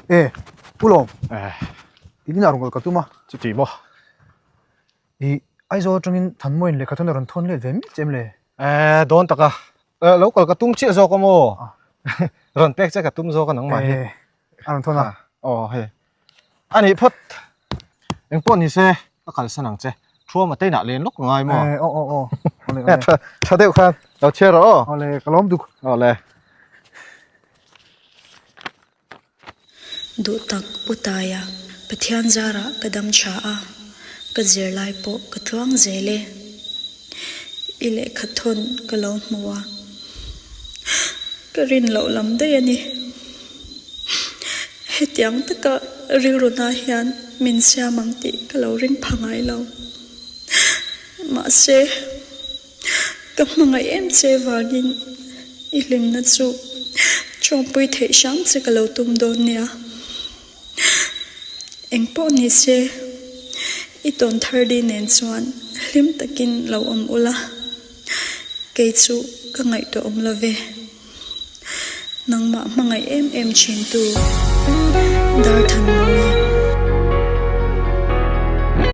E, Pu Lawm. In inah rawn kal ka tum a. Chuti maw? I Aizawl atangin Thanmuain lehkha thun a rawn thawn let ve miah che em le? E, dawn taka. Lo kal ka tum chiah zawk a maw? Rawn pek che ka tum zawk a nangmah hi. E, a rawn thawn a. Aw hei. A nih phawt. Engpawh ni se ka kalsan ang che. Thuama te inah len lawk ka ngai maw? E, aw aw aw. Awle awle. Tha deuh khan lo chhiar rawh aw. Awle, ka lawm duk. Awle. Duh tak U Taia, Pathian zarah ka dam tha a, ka zirlai pawh ka tluang zel e. I lehkha thawn ka lo hmu a, ka rin loh lam daih a ni. Hetiang taka rilru hna hian min siam ang tih ka lo ring pha ngai lo. Mahse, Ka hmangaih em che vangin i hlimna chu chawmpui theih hram che ka lo tum dawn nia. Engpawh ni se, i tawn thar di nen chuan hlim takin lo awm ula, kei chu ka ngaihtuah awm lo ve. Nangmah hmangaih em em thintu Darthanmawia.